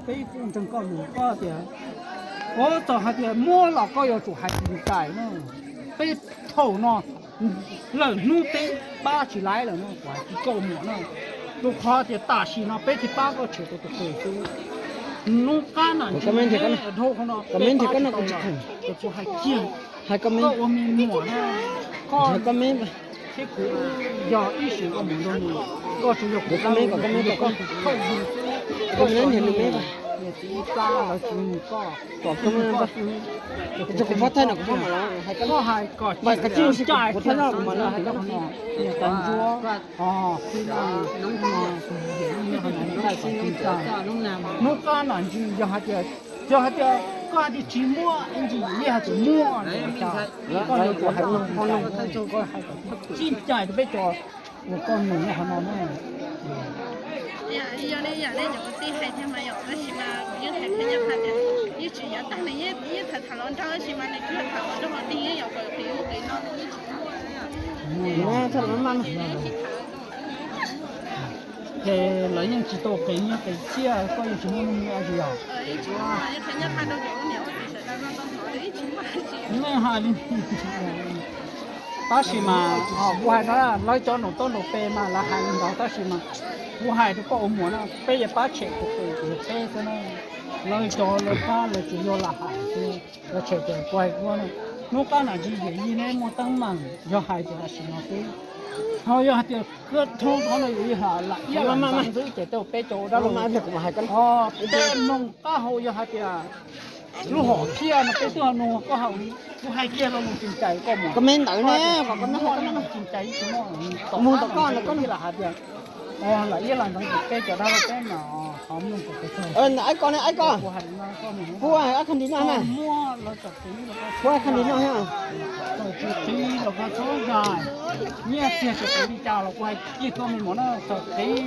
Peb kuj ntseeg koj mus, koj tias, ov, txawm hais tias muab los koj yuav tsum hais tsis tais no. Peb thaum no lawm hnub peb pab tsis laib lawm no, kuv hais tsis koj muam no. Rau qhov tias tam sim no peb thiaj pab koj tshem tau tus qws xwb. Hnub qab na, dhau qhov no peb pab tsis tau lawm, kuv hais kiag, koj ua me muam na, koj thiab kuv yog ib sim koj mus nrog nws, koj tsuas yog kuv, koj tus thawj yug xwb, koj tsis yog nws, niam txiv ib plab lawv tsis mus koj, koj xwb. Koj hais kom tsis txim cai, niam tais ntsuab, hnub qab na ntsis yog hais tias, yog hais tias koj hais tias tsis muaj ib ntsis, yeej hais tias muaj, koj yuav tsum hais tsis cai, koj hais kom txhob txim cai rau peb cov uas koj nug nyob qhov no na. Yog li yam li cov kwv tij hais thiab mas yom, tab sis mas kuv yeej hais qhia nyob qhov tias yeej tsis yog tag li, yeej tham tham los nrog, tab sis mas nws kuj tham los nrog qhov twg yeej yog kom qhia ub qhia no. Ces lawv yeej tsis tau qiv nyiaj qiv txiaj, koj yeej tsis muaj nuj nyiaj tsis yog? Yeej hais li, tab sis mas kuv hais no, lawv cov nraum toj nraum pes mas lawv hais li ntawd, tab sis mas kuv hais rau koj ua muam no, peb yuav pab tshem tus qws, tus yog peb xwb na. Lawv cov lawv pab lawv tsuas yog lam hais xwb, lawv tshem tus kuv hais ua no. Hnub qab na ntsis yawm yij neb muaj teeb meem yog hais tias tam sim no xwb. Ho yog hais tias koj dhau qhov no yawm yij ha lam iab lam ntxeev xwb ces tej peb cov dab laug, peb mloog qab hau yog hais tias lub hom phiaj no peb twb ho nug koj hauv, kuv hais kiag lo lus tsis cais koj mus, koj me ntawd ne, koj muaj lo lus tsis cais ib tsis muaj, tom qab no lam hais tias lam iab lam ntxeev ces peb cov dab laug peb mas ho mloog tau. Aib koj ne, aib koj, kuv hais li no, kuv hais ab khab nti no na, muaj lawv txawm qiv los koj txhob zais, txawm tsis qiv los koj txhob zais, nyiaj txiag txawm qiv li cas los kuv hais kiag koj me muam na, txawm qiv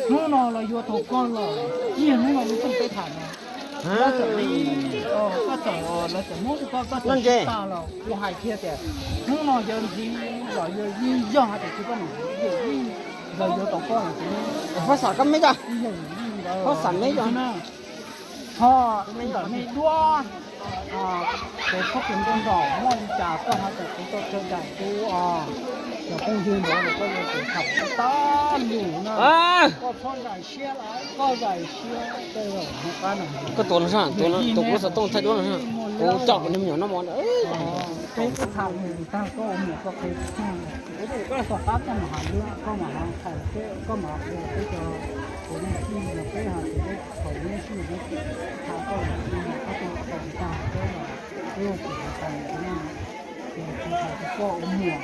hnub no los yuav tau koj los, nyiaj hnub no lub rooj peb tham no, lawv txawm qiv, koj txawm, lawv txawm muab rau koj, koj txawm siv tas los kuv hais kiag tias hnub no yawg ntxiv los yawg yij yog hais tias tsis koj niam yawg yij los yuav tau koj los tsis, pab xam koj me cos, pab xam me cos na. Ho ntawm nej duab, ces txhob tus nrog nrog muaj li cas koj ho txawm kuv tau tsawg daim kuv, cov phooj ywg ntawd koj yuav tsum tham tau tas lus na. Koj txhob zais siab lawm, koj zais siab tej zaum hnub qab no, koj tuav no, tus kuv xov tooj thaij duab no, kuv coj kuv niag me nyuam noj mov. Peb twb tham lus tag, koj ua muam koj qhia tag, tom qab koj mam hais duab, koj mam hais, koj mam qhia peb cov, kuv nej txij no peb hais tias peb thaum neb sib nyiam peb tham koj los tsis yog koj tau tau tag peb los peb ua tsis hais tas no, ces tsis hais tias koj ua muam,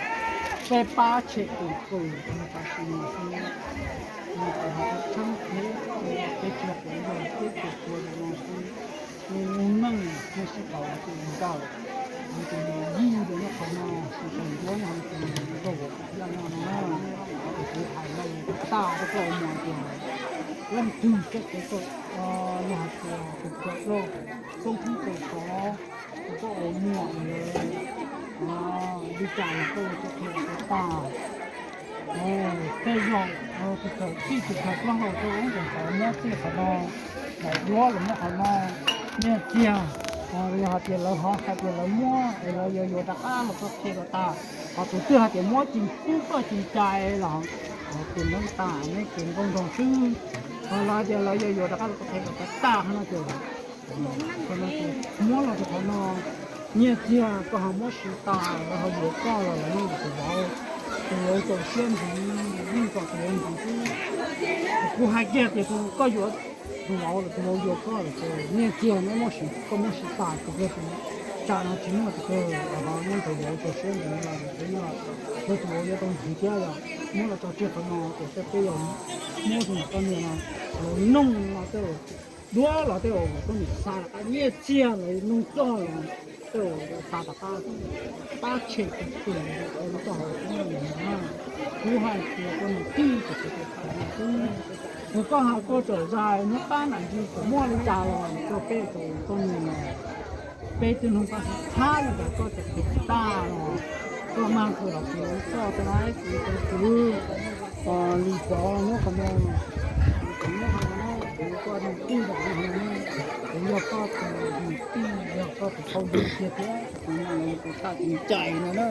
peb pab tshem tus qws no tam sim no xwb. Nws tsis hais tias tshab qhib, peb tsis quav yog peb tsis quav yog no xwb. Tus neeg thiaj sib tau tus nkawm, tus yij los nyob qhov no, tus thaum ncuab no, tus nkauj vauv thiab no no, ces kuv hais no tas rau koj ua muam tias leej twg thiab kuv tau, yog hais tias tus cov plaub txoob tub txoob sov, tus koj ua muam lawm, li cas los koj yuav tau qhia rau kuv tas. Tej zaum tus thaum txij tus thaum plaub hau rau ub tus thaum muab txij qhov no, daim duab los muab qhov no, nyiaj txiag, yog hais tias lawv ho hais tias lawv muab es lawv yuav yuav rov qab los koj qhia rau tas. Ho tus twg hais tias muab tsis pub koj tsis cais los tus neeg tas neb kev nkauj nraug xwb. Ho lawv hais tias lawv yuav yuav rov qab los koj qhia rau tas tas no ces muab los rau qhov no, nyiaj txiag koj ho muab siv tas, lawv ho yuav koj los lawv yeej yuav tus vauv, tus vauv txaus siab ntxiv, yeej kom tus vauv ntxiv xwb. Kuv hais kiag tias koj yuav tus vauv los tus vauv yuav koj lawm ces nyiaj txiag neb muab siv, koj muab siv tas tus kawg, tsam no tsis muaj tus kawg, ho neb tus vauv txaus siab ntxiv no ces peb yog, tus vauv yuav tau ntxiv thiab yog muab los tso tseg qhov no ces peb yog muab tus nyuam koj niag no los noog no tej zaum duab los tej zaum koj niam xa rov qab, nyiaj txiag los noog txog los tej zaum xa rov qab, pab tshem tus twg los txog hauv kuv no, kuv hais tias koj niam tij txawm tias txawm hais xwb, thaum koj hais koj txawm zais hnub qab nam ntsis txawm muaj li cas los koj peb tus koj niam, peb twb nug koj txhab li cas koj txawm tus tsis tas los koj mag kawg los kuv txoj tau lawm kuv tau kwv li cov nyob qhov no, kuv nyob qhov no. Kuv koj tus tij los kuv hais no, kuv yog koj tus tij, yog koj tus qau ntug kiag thiab, kuv no kuv tham tus cais no na.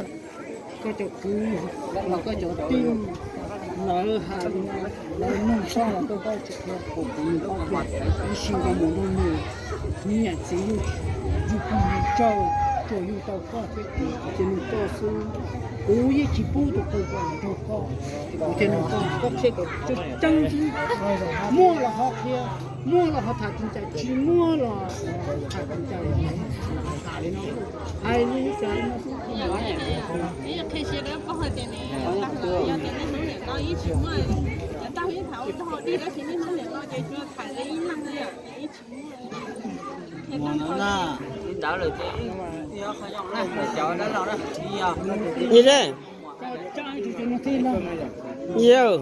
Koj cov kwv los koj cov tij, lawv hais li no, lawv nug koj los koj tsis qhia, kuv nug koj tias ib sim nkaus mus nrog nws, niam txiv yug, yug pog yug tsawg, tsuas yug tau koj thiab kuv, kuv thiaj nug koj xwb. Kuv yeej tsis pub tus qau ko los nrog koj, kuv thiaj nug koj, koj qhia kom tseeb tseeb xwb. Muaj los ho qhia, muaj los ho tham tus cais, tsis muaj los tham tus cais, tham li no, hais li cas no xwb. Yog,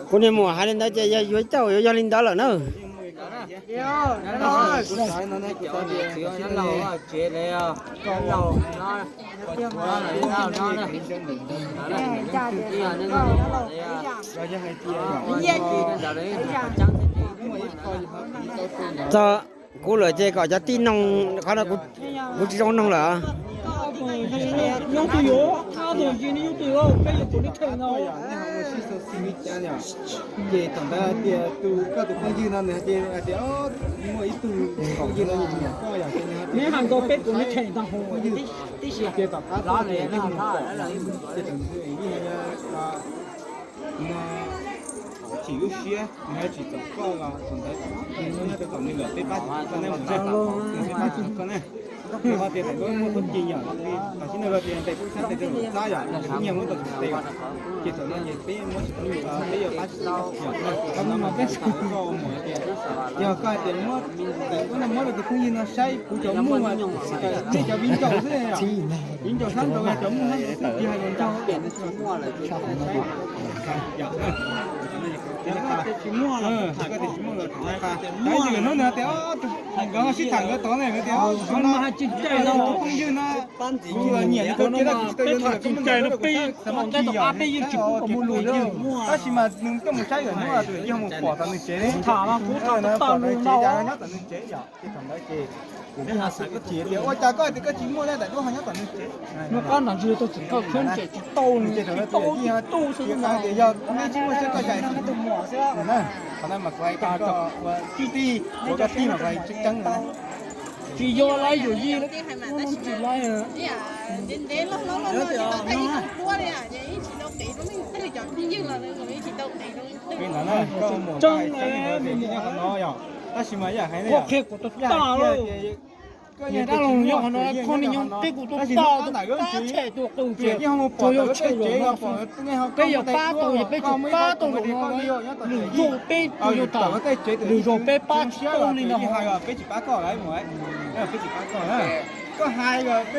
kuv niag muam hais li ntawd ces yog yuav caum yuav yog li ntawd lawm na. Txog kuv lawm ces kom cov tij noog qhov no, kuv tsis zoo noog lawm. Ces thaum ntawd hais tias tus, koj tus phooj ywg no nws hais tias, hais tias muaj ib tug phooj ywg no nyiam koj yom, ces nws hais tias neb hais nkaus peb tus neb cheem tag hauv ces tom qab tod ces neb mus pom ces thaum ntawd nws hais tias no tsis lub siab, nws hais tsis txog koj los thaum ntawd nws nyob rau tom nws lawm, peb pab tsis tau koj, neb mus txog tom nws peb pab tsis tau koj ne. Nws ho tias thaum koj muaj txuj ci yom, tam sim no tias ntes tub sab tes rau lub txab yom, nyiag muab tau tus tes, ces thaum no ces peb muab tsis tau, peb yuav pab tsis tau koj yom. Thaum no mas peb xav koj ua muam tias, yog koj hais tias muab, muab rau tus phooj ywg no saib kuv cov muag, nej cov viv ncaus xwb yom, viv ncaus sab nraud cov muag xwb, tsis hais luag nraug. Koj tias tsis muaj los tham, tab sis hnub nws tias, nkawd ho sib tham nkawd tod ne, nkawd tias, tus phooj ywg no kuv nyiam nws kawg kiag, kuv tsis tau yuav nws, peb tham tsis cai no, peb ua ntej tom qab peb yeej tsis pub kom muaj lus li. Tab sis mas nws coj mus saib lawm hnub tus yawm yij ho mus pom tom nws tsev, tham mas kuv tham tau lus no nyob tom nws tsev yom. Ces thaum ntawd ces kuv kuj ho xav koj tias ua cas koj hais tias koj tsis muaj ne, daim duab ho nyob tom nws tsev. Nws qab nrag ntsis tau tsis koj khwb ntses tsis tau, tsis tau tsis tu xwb tias yog nej tsis muaj siab koj zais xwb na. Qhov no mas kuv hais koj ua tij, ua koj tij mas kuv hais tseeb tseeb na. Tsis yog lawv yawm yij, tsis lawv tseeb, koj qhia kuv tau tag lauj. Niam dab laug nyob qhov no, koj niam nyob qhov no, peb kuv tau tag, tus pab tshem tus qws tias tsuas yog tshem zaum no xwb. Peb yog pab tau ces peb tsuas pab tau zaum no, lwm zaug peb tsuas yog tham, lwm zaug peb pab tsis tau li no. Tej zaum na, tsoom phooj ywg sawv daws txhua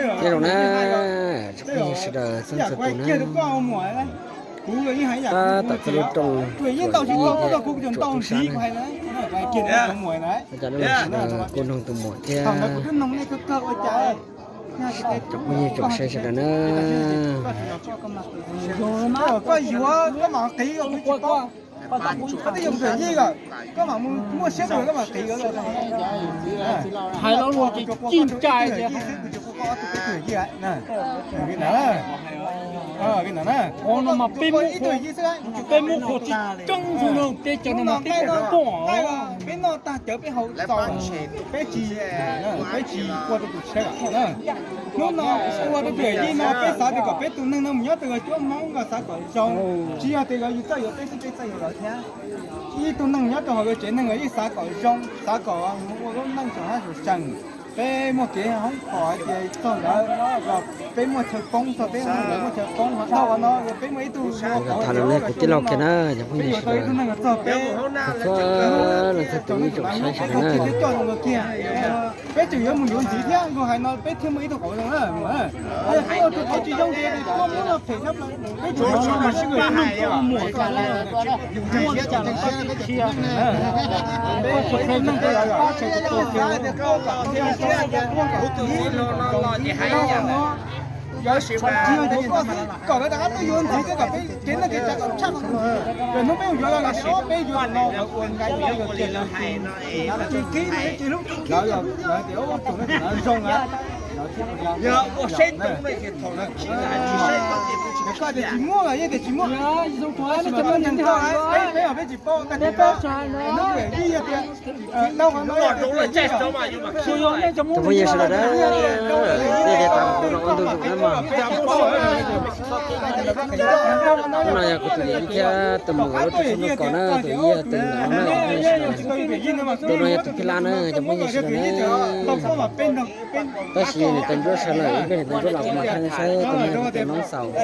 txhua tus na, tab tom txog lub rooj tsuas yij thiab tsuas tub sab na. Ua cas lub no sawv daws kuj noog tus muam thiab tsoom phooj ywg tsoom saib sawv daws na. Koj yuav koj mam qiv, koj mam mus muaj siab koj mam qiv. Hais lo lus ces cim cai tias, qhov no mas peb muab, peb muab qhuas tsis tseeb xwb na, peb cov no mas peb muab pom. Peb noj tag cawv peb haus txaus, peb tsis, peb tsis ua rau tus tshiab lawm. Hnub no ua rau tus yawm yij no peb xav tias kom peb tus neeg no mus nyob rau cuab Hmoob los xav kom zoo, tsis yog tias yus txawj yuav peb xwb, peb txawj yuav lawv thiab. Ib tug neeg nyob rau hauv lawv tsev neeg ib xav kom zoo, xav kom ua lub neej saum hab saum seem. Peb muaj kev hoob pom hais tias txog ntawd los peb muaj chaw poob, txog peb muaj chaw poob, ho dhau qhov no peb muaj ib tug tham no ne, kuv tij laug kiag na, cov phooj ywg sawv daws, txhua leej txhua tus ib tsoom saib sawv daws na. Peb tseem yuav mus yuav ntxiv thiab, luag hais no peb thiaj muaj ib tug qauv zoo na. Peb ua tus qauv tsis zoo ces tuaj muab no phem tshaj plaws. Peb tseem yuav mus yuav ntxiv thiab, luag hais no peb thiaj muaj ib tug qauv zoo na. Yog tsis yog koj kom lawv rov qab tuaj yuav ntxiv thiab kom peb kev neej kev tsav kom tshaj, hnub peb yuav los peb yuav no ua nkaij yuav ua li lawv hais no, tsis qib tsis hlub tsis khib, lawv tias ua tsaug lawv zoo na. Yog ua saib tau thaum lawv khib, tsis saib tau ces koj tias tsis muaj los yeej tias tsis muaj. Peb peb tsis paub, hnub peb yog tias Cov phooj ywg sawv daws, nej tias tam tus no ua ntu zus na mas. Hnub no yog kuv tus yawm yij thiab tus muam lub tub sab nraub qaum na, tus yawm yij tus ntawm no na. Tus no yog tus phij lab na, cov phooj ywg sawv daws na. Tab sis niam tais Ntsuab sawv lawm, ib pliag niam tais Ntsuab los kuv mam thaij nej saib tus no tus noob xaus na.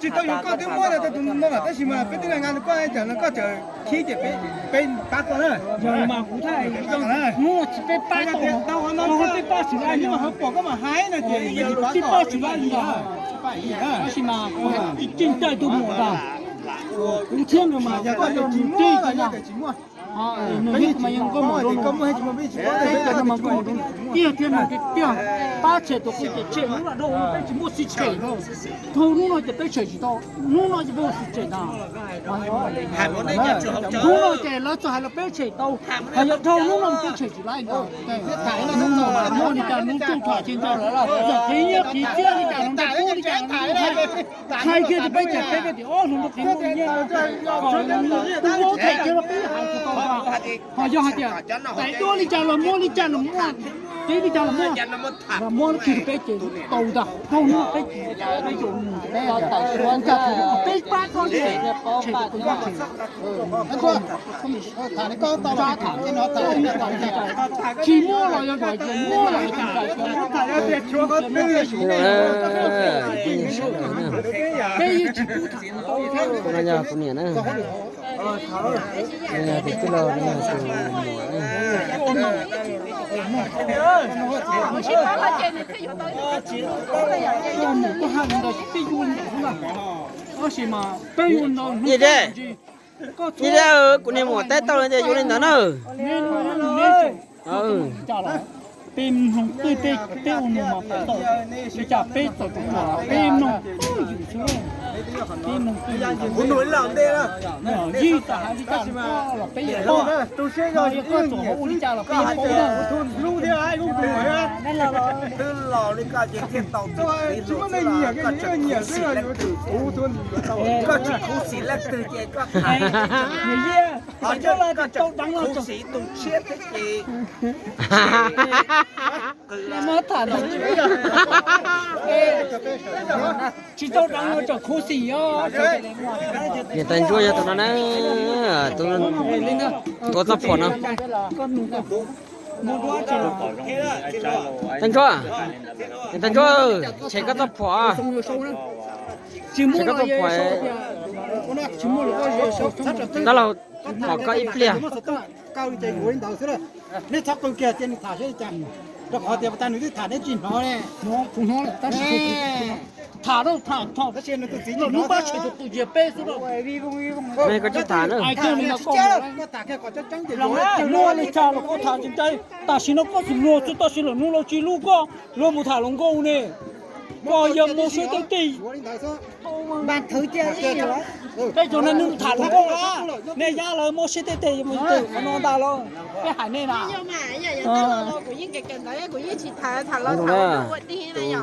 Tsis tau yog koj twb muab rau tus no lawm, tab sis mas peb twb nqa rau koj, cas no koj tseem khib ces peb pab koj na. Yog mas kuv thaij, hnub no tsis peb pab tau, peb pab tsis laj, hnub no ho pom koj mam hais no ces peb pab tsis laj li ntawd. Tab sis mas kuv tseem caij tus muam ntag, kuv thiab nws mas yog koj tsis muab, nws thiab kuv mas yeej nkauj muam rau nws, peb cov no mas nkauj muam rau nws tiag thiab nws tiag tiag. Pab tshem tus qub ces tshem, hnub no dhau no peb tsis muaj xij tshem, dhau hnub no ces peb tshem tsis tau, hnub no ces peb ua xij tshem ntag. Hnub no ces lawv txawm hais los peb tshem tau, hos yog dhau hnub no peb tshem tsis laib ntag. Muaj li cas hnub tuaj tham ces ntag, txawm qhib nyiaj qhib txiaj li cas los nrog pub li cas los hais kiag rau peb ces peb tias ob hluas nrog qhib muaj nyiaj, tub thaij kiag rau peb hais tsis tau, hos yog hais tias tais duab li cas los muaj, li cas los muaj, teb li cas los muaj, los muab kiag rau peb ces tau ntag. Dhau hnub peb ces peb yuav mus, peb tais suav ncaj peb pab koj ces tshem tus koj tshem. Tsis muaj los yog muaj los peb yeej tsis pub tham. Tus no yog kuv niam na. Tus tij laug no yog tus muam. Tus muam koj hais li ntawd peb yuav li ntawd xwb na. Tab sis mas peb yuav li ntawd. Ib, kuv niag muam teb tau li tias yuav li ntawd na. Peb mloog twj peb, peb ua nus mas peb tau, li cas peb txawm tus ruam los peb mloog twj ywm xwb. Peb mloog twj ywm. Yij txawm hais li cas los peb yuav paub. Yog koj txawm ua li cas los peb yuav paub. Twb los li koj ces thiaj tau tus txiv hluas xwb los koj tseem khuv xim leej twg, koj tseem khuv xim leej twg ces koj tham, koj tseem khuv xim tus tshiab thiab ces. Tsis tau deev los tseem khuv xim os. Niam tais Ntsuab yog tus no na, tus tuav txoj phuam no. Tais Ntsuab, niam tais Ntsuab, tshem koj txoj phuam. Tshem koj txoj phuam. Tab los pom koj ib pliag. Nej txhob qw kiag cia nws tham seb li cas, rau qhov tias puas tas nws twb tham neb tsis hnov ne. Tham, tham, tham, tab sis nws tus txiv tsis hnov, hnub pab tshem tus tus nyiag peb xwb. Koj tsis tham na. Luag li cas los koj tham tsis ntev, tam sim no koj tsis luag xwb, tab sis lwm hnub luag tsis hlub koj, luag mus tham hluas nkauj ne. Koj yog mus siab tej teg. Peb cov neeg tham hluas nkauj na, nej yab lawv muab siab tej teg qhov no ntag los peb hais nej na.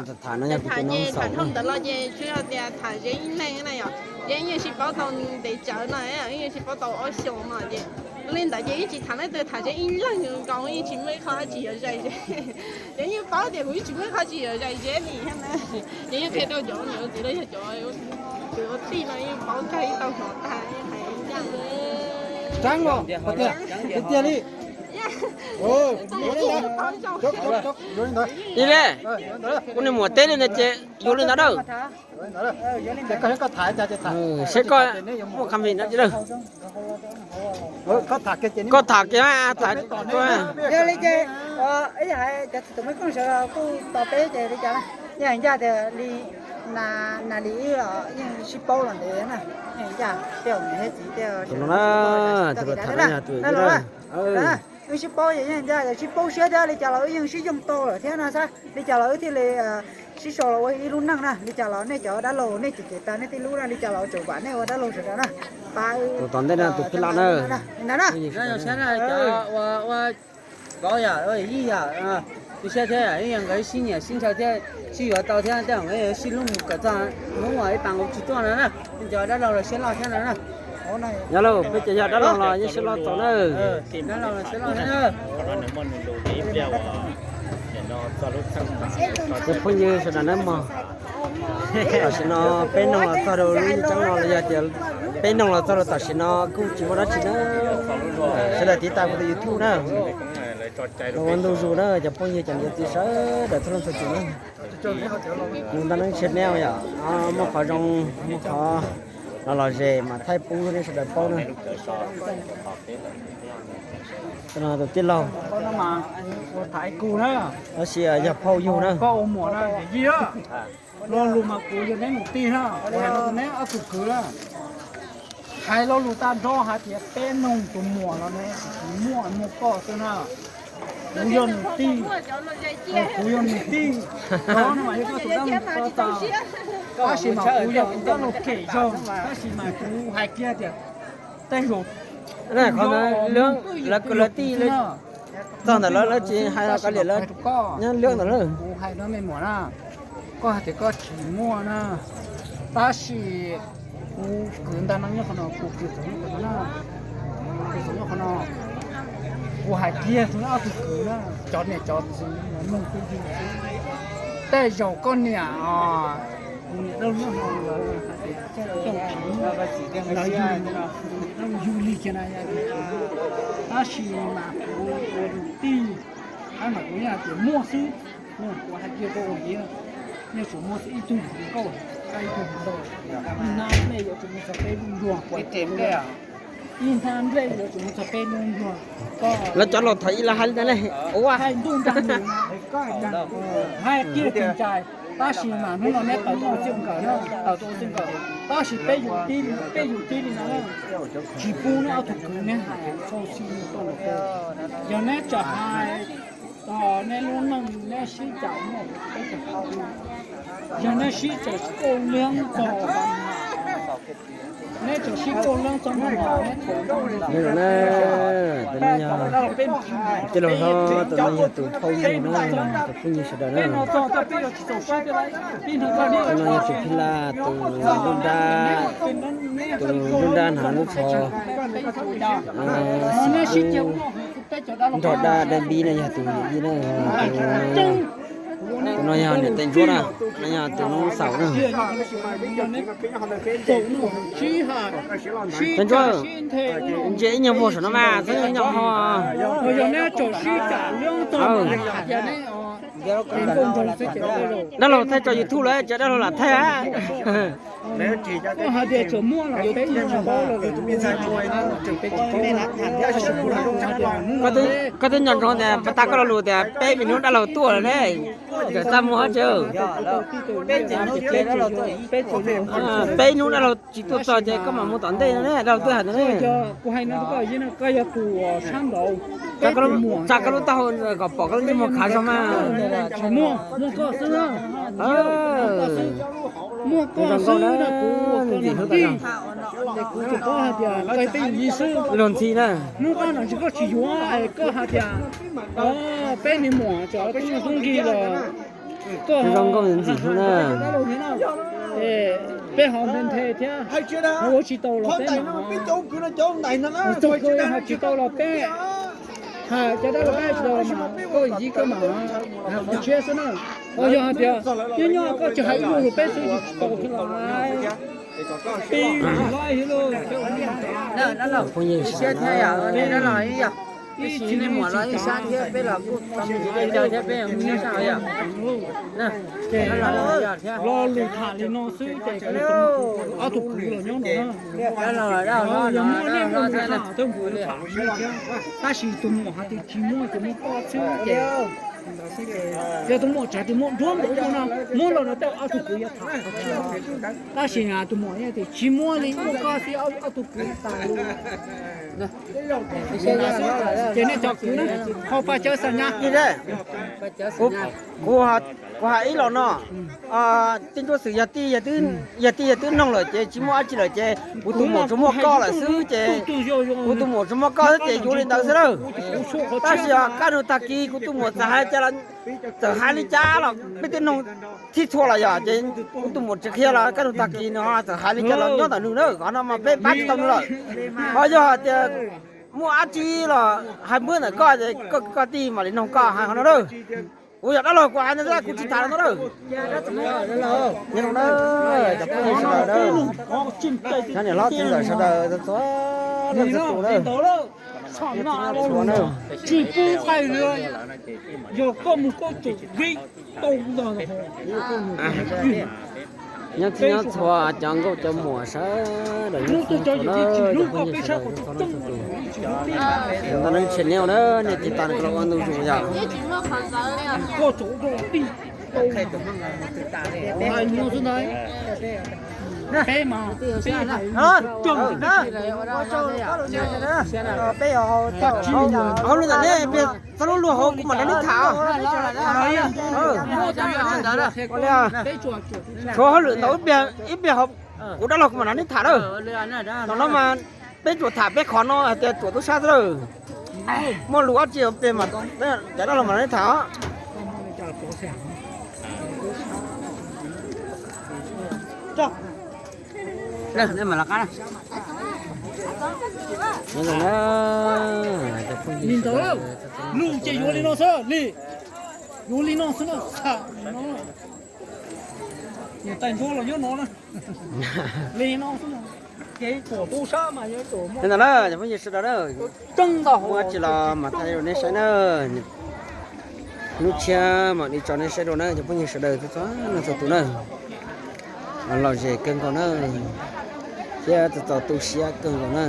Tus tham no yog tus tus no xaus. Tham ntawd los ces tsuas yog tias tham ze ib leeg na yom, ces yeej sib paub tau ntev tsawv no, yeej sib paub tau ob xyoos no ces li ntawd ces ib tsis tham leej twg, tham ze ib leeg nkaus, yeej tsis muaj ib qho dab tsi yuav zais ze. Ces yeej paub tias kuv yeej tsis muaj ib qho dab tsi yuav zais ze li thiab na. Ces yeej qhia rau cov niam txiv los yog cov kwv tij no yeej paub kawg, ib tau hnov tag yeej hais ncaj. Tiag li. Ib le, kuv niag muam teb li ntawd ces yuav li ntawd na. Seb koj muaj qhov vim no. Koj tham kiag, tham. Yog li ces ib yam hais tias tus me koj sawv kuj tos peb ces li cas, yeej hais ncaj tias li nas li ib los yeej sib paub los ntev na, yeej hais ncaj tej niam thiab txiv tej. Tus no na, tus tham no yog tus na. Wb sib paub ces yeej ntag, sib paub siab thiab li cas los wb yeej sib yoog tau lawm thiab no xwb. Li cas los wb thiaj li sib sau los ua ib lub neej na. Li cas los nej cov dab laug nej cem cem tas nej tej lub na, li cas los tseem vam nej ua dab laug sawv daws na. Tus tom ntej no tus phij laj na. Ntawd na. Vauv yam, yij yam, tu siab thiab, nkawd sib nyiam sib ntshaw thiab, sib yuav tau thiab, tej zaum sib hlub mus kom txog hnub uas ib pas nkaus tsis tuaj no na. Cov dab laug los siab loj thiab no na. Yog lauj, peb cov yog dab laug los yeej siab loj txaus na. Dab laug los siab loj thiab na. Cov phooj ywg sawv daws nawb mog, tam sim no peb noog los txog rau lub yeeb tseeb no los yog tias peb noog los txog rau tam sim no kuj tsis muaj dab tsi na. Sawv daws tiv tas kuv tus YouTube na, los ua ntu zus na cov phooj ywg cov niam txiv sawv daws txhua leej txhua tus na. Nws ntaj neeb tshiab neb yom, muaj qhov zoo muaj qhov los los zem mas thaij pub rau nej sawv daws paub na. Tus no tus tij laug, tab sis yog phauj yug na. Lo lus mas kuv yog neb tus tij na, neb ob tug kwv na. Hais lo lus tag nrho hais tias peb noog tus muam los ne, tsis muaj, muaj koj xwb na. Kuv yog nws tij, kuv yog nws tij, no mas yog koj tus dab laug txaus. Tab sis mas kuv yog tus dab laug kem zog, tab sis mas kuv hais kiag tias tej zaum qhov no lawv kwv lawv tij, txog ntawm lawv lawv tsis hais los kav liam lawv nyob lwb ntawm lawv. Kuv hais rau me muam na, koj hais tias koj tsis muaj na, tab sis kuv kwv ntaj neeb nyob qhov no, kuv kwv txoos nyob qhov no, kuv txoos nyob qhov no. Kuv hais kiag rau ob tug kwv na, cov niam cov txiv mloog kuv yug xwb. Tej zaum koj niam, kuv niam dab laug nyob no los hais tias koj tsis muaj, los yug, yug li kiag na. Tab sis mas kuv ua tus tij, hab mas kuv yeej hais tias muaj xwb. Kuv hais kiag rau ua liv, yeej tsuas muaj xwb ib tug hluas nkauj, ib tug hluas nraug. Ib hnab nplej yuav tsum muaj txog peb lub nruag. Ib hnab nplej yuav tsum muaj txog peb lub nruag. Lawv cov laus thaum ub lawv hais li ntawd ne. Ua hais ntuj nrag nus, hais kiag tsis ntshai. Tab sis mas hnub no neb tawm tuaj ua txij nkawm, tawm tuaj ua txij nkawm, tab sis peb yus tib, peb yus tib li no, tsis pub neb ob tug kwv neb hais tias txhob sib nrug tuaj nrug peb. Yog neb tseem hais, neb lub neej neb sib cam muaj peb tseem hais, yog neb sib tseem kauj leeb txog, neb tseem sib kauj leeb txog, neb tseem, tus no yog, tij laug hlob, tus no yog tus phauj yug na, tus phooj ywg sawv daws na. Tus no yog tus phij laj, tus nruab nrab, tus nruab nrab hnav lub tsho, xib kub, nrog dab dab npib no yog tus yawm yij na. Tus no yog niam tais ntsuab na, no yog tus noob xaum na. Tais ntsuab, ntsia ib nyuag vog saum no mas txhob nyuag ho. Dab laug thaij tso YouTube lawm, cia dab laug lam thaij. Koj twb nco ntsoov tias pas tas koj lo lus tias peb hnub dab laug tuaj lawm ne, nkawd txaj muag tsev. Peb hnub dab laug tsis tuaj txog ces koj mam mus tom ntej no ne, dab laug twb hais ntawd ne. Tsa koj lub taub hau kom pom koj lub ntsej muag khav zog mas. Muaj koj xwb na, kuv ntxim hlub tas zog. Luag ntxhi na. Hnub koj no tsis, koj tsis yuav, koj hais tias peb niag muam cov tub tub nkig los koj zoo nkauj ntxim hlub na. Peb ho nthe nthe thiab, ua tsis tau los peb, txog kawg ho tsis tau los peb, hais cov dab laug peb tsis tau los mas koj yim koj mam hais qhov tshiab xwb na. Yog hais tias nyob nyob koj tsis hais ib lus rau peb xwb tsis tau thiab los. Peb siab thiab yom, nej dab laug ib yam, ib sim nej muam los ib sab thiab peb los kuj tau mus ua caw thiab peb mus nyob sab yom. Lo lus tham li no xwb ces ob tug kwv los nyob no na. Yog muaj nej muaj lus tham thawj mus ua li, tab sis tus muam hais tias tsis muaj ces muaj koj xwb ces Yog tus muam tsav tus muam nruab npaum no, muab los no tej ob tug kwv yuav tham. Tab sis tus muam tias tsis muab li, muaj koj xwb ob tug kwv tas li. Ces nej cov kwv na, ho pab cawv xa nyab. Kuv hais ib los no, tij nruab xwm yog tij yog twb noog lawm ces tsis muaj dab tsi lawm ces kuv tus muam tsuas muaj koj lawm xwb ces kuv tus muam tsuas muaj koj xwb ces yuav li ntawd xwb lawm. Tab sis kaj ntug tag kis kuv tus muam txawm hais cas los, txawm hais li cas los peb twb noog txhij txhua los yog ces kuv tus muam tsis qhia los kaj ntug tag kis nws ho txawm hais li cas los nyob ntawm nws na, qhov no mas peb pab tsis tau nws lawm. Ho yog hais tias muaj dab tsi los hais npuab ntawm koj ces koj tij mam li noog koj hais qhov no lawm. Kuv yog dab laug kuv hais ntawd kuv tsis tham no lawm. Cov phooj ywg sawv daws, cov niam hlob txiv ntxawm sawv daws txhua leej txhua tus na. Tsis pub hais li, yog koj mus koj tsum vib tau ntag. Nyob txhij nyob txhua cov nkauj cov muam sawv daws, cov phooj ywg sawv daws, txhua leej txhua tus, ntawm neeg tshia neb na, nej tiv tas los ua ntu zus yom. Hauj lwm ntawm neb txog lub luag hauv kuv mam rov neb tham. Tshuav hauj lwm ntau ib pliag kuv dab laug kuv mam rov neb tham lawm. Thaum no mas peb tsuas tham peb qhov no hais tias tsuas tub sab xwb lawm. Muaj lus dab tsi peb mas cov dab laug mam rov neb tham. Li ntawd, lus ces yuav li no xwb li, yuav li no xwb na. Niam tais ntsuab los nyob no na. Li no xwb, ces tsuas tub sab mas yuav tsuas muaj. Li ntawd na cov phooj ywg sawv daws na, muaj dab tsi los mam thaij rau nej saib na. Hnub tshiab mam li tso nej saib dua na cov phooj ywg sawv daws txhua leej txhua tus na. Lom zem kawg nkaus na, thiab txaus tu siab kawg nkaus na.